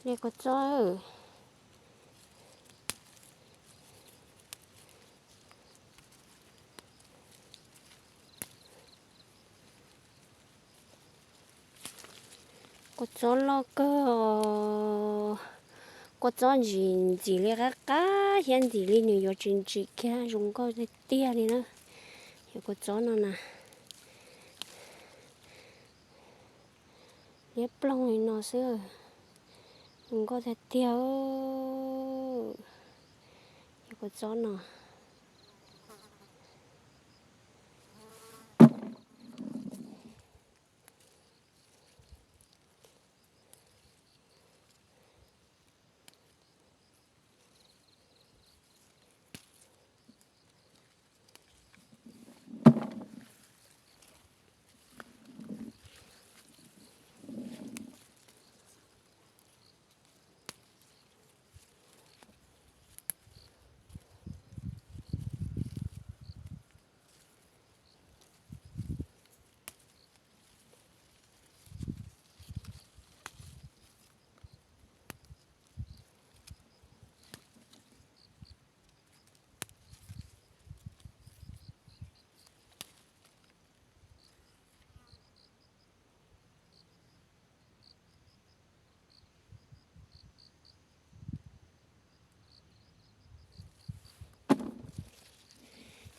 Kua txob, kua txob loj kawg. Kua txob ntsim ntxim li qab qab thiab ntxim li nws yuav tsis ntsim kiag, zoo nkauj tiag tiag li na. Yog kua txob no na, liab ploog li no xwb, zoo nkauj tiag tiag. Yog kua txob no.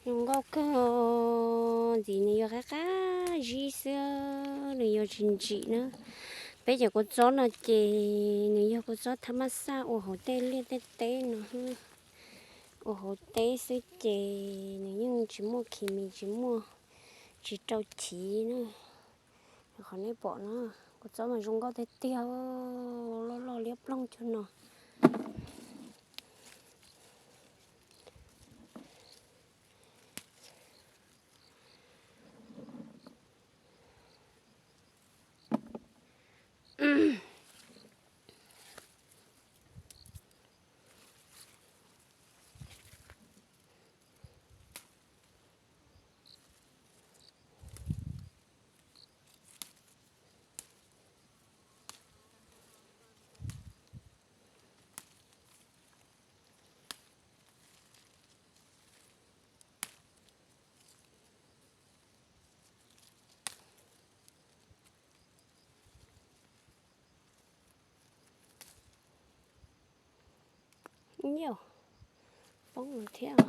Zoo nkauj kawg, ntxim nws yuav qab qab zib xwb, nws yuav tsis ntsim na. Peb cov kua txob no ces nws yog kua txob thab mab xaj ua hauv tej liaj tej teb no, ua hauv teb xwb ces nws yeej tsis muaj khi mis, tsis muaj, tsis rau chiv na. Qhov nej pom no, kua txob mas zoo nkauj tiag tiag, loj loj liab ploog cuag no. Yog, poob lawm thiab.